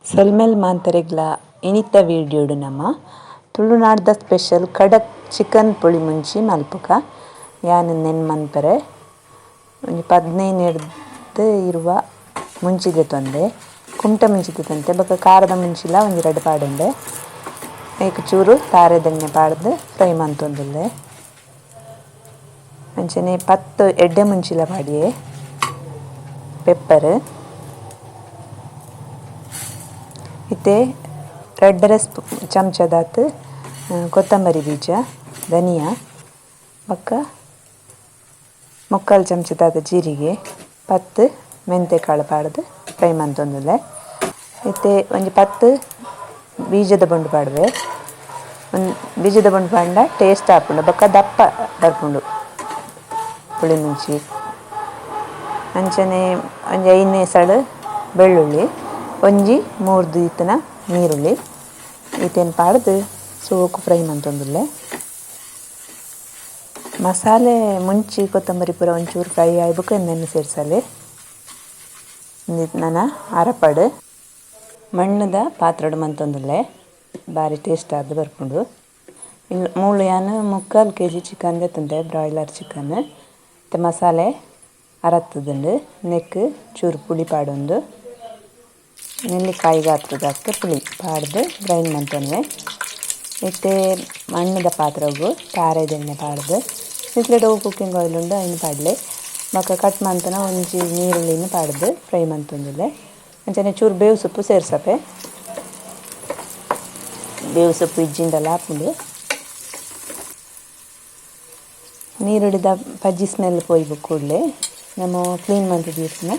ಸೊಲ್ಮೆಲ್ ಮಾಂತರೆಗ್ಲ ಇನಿತ ವೀಡಿಯೋಡು ನಮ ತುಳುನಾಡ್ದ ಸ್ಪೆಷಲ್ ಖಡಕ್ ಚಿಕನ್ ಪುಳಿ ಮುಂಚಿ ಮಲ್ಪುಗ. ಯಾನ್ ನೆನ್ ಮನ್ಪೆರೆ ಒಂಜಿ 15 ರ್ದ್ 20 ಮುಂಚಿ ದೆತೊಂದೆ. ಕುಂಟೆ ಮುಂಚಿ ದೆತೊಂತೆ ಬೊಕ ಖಾರದ ಮುಂಚಿಲ ಒಂಜಿ ರಡ್ಡ್ ಪಾಡೊಂಡೆ. ಐಕ್ ಚೂರು ತಾರೆದೆಣ್ಣೆ ಪಾಡ್ದ್ ಫ್ರೈ ಮಂತೊಂದುಲ್ಲೆ. ಅಂಚನೆ 10 ಎಡ್ಡೆ ಮುಂಚಿಲ ಪಾಡಿಯೆ. ಪೆಪ್ಪರ್. ಇತ್ತೆ ರಡ್ಡರೆ ಚಮಚದಾತ್ ಕೊತ್ತಂಬರಿ ಬೀಜ, ಧನಿಯಾ, ಬೊಕ್ಕ ಮುಕ್ಕಾಲು ಚಮಚದಾತ್ ಜೀರಿಗೆ, 10 ಮೆಂತೆ ಕಾಳು ಪಾಡ್ದು ಫ್ರೈ ಮಂತೊಂದುಲ್ಲೆ. ಇತ್ತೆ ಒಂಜಿ 10 ಬೀಜದ ಬೊಂಡು ಪಾಡುವೆ. ಬೀಜದ ಬೊಂಡು ಪಾಂಡ ಟೇಸ್ಟ್ ಆಪುಂಡು ಬೊಕ್ಕ ದಪ್ಪ ಬರ್ಪುಂಡು ಪುಳಿ ಮುಂಚಿ. ಅಂಚನೆ ಒಂಜಿ 5 ಎಸಳು ಬೆಳ್ಳುಳ್ಳಿ, ಒಂಜಿ ಮೂರ್ದು ಇತ್ತಿನ ನೀರುಳ್ಳಿ ಈತೇನು ಪಾಡ್ದು ಸೋಕು ಫ್ರೈ ಮಂತೊಂದುಲ್ಲೆ. ಮಸಾಲೆ ಮುಂಚಿ ಕೊತ್ತಂಬರಿ ಪೂರ ಒಂಚೂರು ಫ್ರೈ ಆಯಿ ಬೊಕ್ಕ ಎಣ್ಣೆನ್ ಸೇರ್ಸಲೆ. ನನ ಅರಪಡು ಮಣ್ಣುದ ಪಾತ್ರಡ್ ಮಂತೊಂದುಲ್ಲೆ, ಬಾರಿ ಟೇಸ್ಟ್ ಆದ್ ಬರ್ಪುಂಡು. ಮೂಲು ಯಾನ್ 3/4 ಕೆಜಿ ಚಿಕನ್ ದೆತ್ತೊಂದೆ, ಬ್ರಾಯ್ಲರ್ ಚಿಕನ್. ಇತ್ತೆ ಮಸಾಲೆ ಅರತ್ತುದುಂಡು. ನೆಕ್ಕ್ ಚೂರು ಪುಳಿ ಪಾಡೊಂದು, ನೆಲ್ಲಿಕಾಯಿ ಗಾತ್ರದಾತ್ ಪುಳಿ ಪಾಡ್ದು ಗ್ರೈಂಡ್ ಮಂತೊನ್ವೆ. ಇತ್ತೆ ಮಣ್ಣುದ ಪಾತ್ರಗ್ ತಾರೆದೆಣ್ಣೆ ಪಾಡ್ದು, ನಿಕ್ಲೆಡ ಕುಕ್ಕಿಂಗ್ ಆಯಿಲ್ ಉಂಡು ಐನ್ ಪಾಡ್ಲೆ. ಬೊಕ ಕಟ್ ಮಂತುನ ಒಂಜಿ ನೀರುಳ್ಳಿನ್ ಪಾಡ್ದು ಫ್ರೈ ಮಂತೊಂದುಲ್ಲೆ. ಅಂಚನೆ ಚೂರು ಬೇವು ಸೊಪ್ಪು ಸೇರ್ಸಪೆ. ಬೇವು ಸೊಪ್ಪು ಇಜ್ಜಿಂಡಲ ಆಪುಂಡು. ನೀರುಳ್ಳಿದ ಪಜ್ಜಿ ಸ್ಮೆಲ್ ಪೋಯಿ ಕೂಡಲೇ ನಮ ಕ್ಲೀನ್ ಮಂತ್ ದೀತಿನ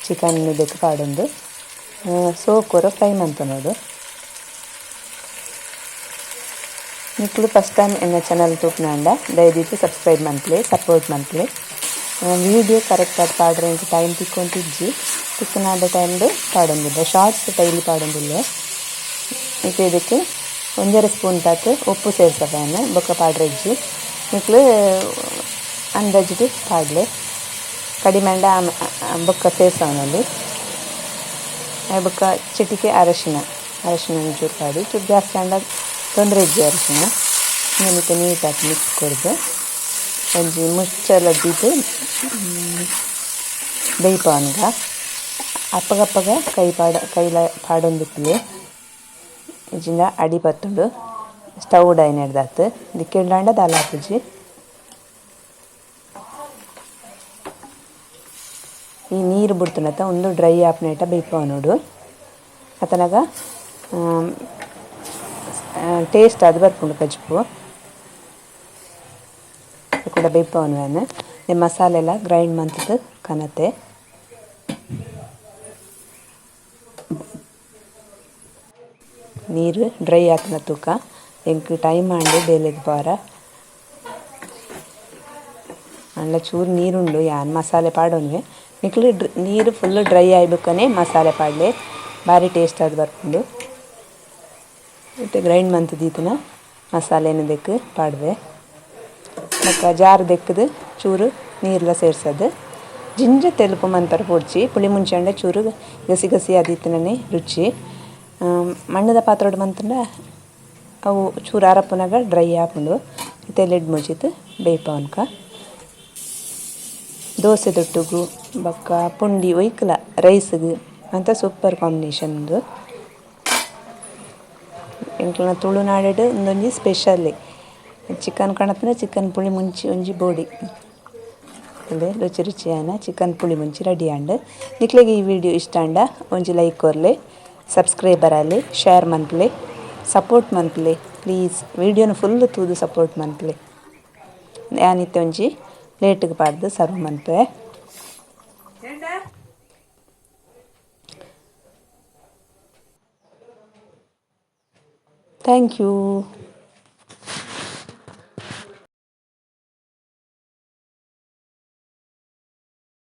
ಚಿಕನ್ ಇದಕ್ಕೆ ಪಾಡೊಂದು ಸೋಕೊರ ಫ್ರೈ ಮಂತೊನೊಡು. ನಿಕುಲು ಫಸ್ಟ್ ಟೈಮ್ ಎನ್ನ ಚಾನಲ್ ತೂಪುನಾಂಡ ದಯದೀದ್ ಸಬ್ಸ್ಕ್ರೈಬ್ ಮನ್ಪುಲೆ, ಸಪೋರ್ಟ್ ಮನ್ಪುಲೆ. ವೀಡಿಯೋ ಕರೆಕ್ಟ್ ಆದ್ ಪಾಡ್ರೆ ಎಂಕ್ ಟೈಮ್ ತಿಕ್ಕೊಂತಿಜ್ಜಿ. ತಿಕ್ಕುನಾದ ಟೈಮ್ಡ್ ಪಾಡೊಂದುಲ್ಲೆ, ಶಾರ್ಟ್ಸ್ ಡೈಲಿ ಪಾಡೊಂದುಲ್ಲೆ. ಇತ್ತೆ ಇದಕ್ಕೆ ಒಂಜರೆ ಸ್ಪೂನ್ ದಾತ್ ಉಪ್ಪು ಸೇರ್ಸವೆ ಯಾನ್, ಬೊಕ್ಕ ಪಾಡ್ರೆ ಇಜ್ಜಿ. ನಿಕ್ಲು ಅಂದಾಜಿಡ್ ಪಾಡ್ಲೆ, ಕಡಿಮೆ ಆಂಡ ಬೊಕ್ಕ ಸೇರ್ಸವೊನೊಲಿ. ಬೊಕ್ಕ ಚಿಟಿಕೆ ಅರಶಿನ, ಅರಶಿನ ಒಂಚೂರು ಪಾಡಿ. ಚೂರು ಜಾಸ್ತಿ ಆಂಡ ತೊಂದರೆ ಇಜ್ಜಿ ಅರಶಿನ. ನೆನಿತ ನೀಟಾಗಿ ಮಿಕ್ಸ್ ಕೊರ್ದು ಒಂಜಿ ಮುಚ್ಚಳ ದೀದ್ ಬೇಯ್ಪಾವೊನ್ಗ. ಅಪ್ಪಗಪ್ಪಗ ಕೈ ಪಾಡ ಕೈಲ ಪಾಡೊಂದಿಪ್ಪುಲೆ, ಇಜ್ಜಿಂಡ ಅಡಿ ಪತ್ತುಂಡು. ಸ್ಟವ್ ಡೈನೆಡ್ದಾತ್ ದಿಕ್ಕೆಲ್ಡಾಂಡ ದಾಲ ಆಪುಜಿ. ಈ ನೀರು ಬುಡ್ತುಂಡತ ಉಂದು ಡ್ರೈ ಆಪುನೇಟ ಬೇಯ್ಪಾವೊನೊಡು. ಅತನಗ ಟೇಸ್ಟ್ ಆದ್ ಬರ್ಪುಂಡು ಕಜಿಪು ಕೂಡ. ಬೇಯ್ಪಾವೊನುವೆ. ಮಸಾಲೆ ಎಲ್ಲ ಗ್ರೈಂಡ್ ಮಂತುದು ಕನತೆ. ನೀರು ಡ್ರೈ ಆತುನ ತೂಕ. ಎಂಕ್ ಟೈಮ್ ಆಂಡ್ ಬೇಲೆಗ್ ಪೋರ. ಆಂಡ ಚೂರು ನೀರುಂಡು, ಯಾನ್ ಮಸಾಲೆ ಪಾಡೊನುವೆ. ನಿಕ್ಲು ನೀರು ಫುಲ್ ಡ್ರೈ ಆಯಿ ಮಸಾಲೆ ಪಾಡ್ಲೆ, ಬಾರಿ ಟೇಸ್ಟ್ ಆದ್ ಬರ್ಪುಂಡು. ಇತ್ತೆ ಗ್ರೈಂಡ್ ಮಂತ್ ದೀತಿನ ಮಸಾಲೆನ್ ದೆಕ್ಕ್ ಪಾಡುವೆ. ಬೊಕ್ಕ ಜಾರ್ ದೆಕ್ಕುದು ಚೂರು ನೀರ್ಲ ಸೇರ್ಸದು. ಜಿಂಜ ತೆಲುಪು ಮಂತರ ಪೋಡ್ಚಿ, ಪುಳಿ ಮುಂಚಿ ಚೂರು ಗಸಿ ಗಸಿ ಆದಿತ್ತಿನನೆ ರುಚಿ. ಮಣ್ಣುದ ಪಾತ್ರಡ್ ಮಂತುಂಡ ಅವು ಚೂರು ಅರಪುನಗ ಡ್ರೈ ಆಪುಂಡು. ಇತ್ತೆ ಲಿಡ್ ಮುಚ್ಚಿದ್ ಬೇಯ್ಪಾವೊನ್ಕ. ದೋಸೆ ದೊಟ್ಟುಗು ಬೊಕ್ಕ ಪುಂಡಿ ಒಯ್ಕ್ಲ ರೈಸ್ಗ್ ಅಂತ ಸೂಪರ್ ಕಾಂಬಿನೇಷನ್ ಉಂದು. ಎಂಕ್ಲೆನ ತುಳುನಾಡ್ ಉಂದೊಂಜಿ ಸ್ಪೆಷಲ್. ಚಿಕನ್ ಕಣತ್ಂಡ ಚಿಕನ್ ಪುಳಿ ಮುಂಚಿ ಒಂಜಿ ಬೋಡಿ. ರುಚಿ ರುಚಿಯಾನ ಚಿಕನ್ ಪುಳಿ ಮುಂಚಿ ರೆಡಿ ಆಂಡ್. ನಿಕ್ಲೆಗ್ ಈ ವಿಡಿಯೋ ಇಷ್ಟ ಆಂಡ ಒಂಜಿ like ಕೊರ್ಲೆ, subscriber Aale, share ಮನ್ಪುಲೆ, support ಮನ್ಪುಲೆ. Please ವಿಡಿಯೋನು full ತೂದು ಸಪೋರ್ಟ್ ಮನ್ಪುಲೆ. ಯಾನ್ ಇತ್ತೆ ಒಂಜಿ ಪ್ಲೇಟ್ಗ್ ಪಾಡ್ದು ಸರ್ವ್ ಮನ್ಪುವೆ. Thank you.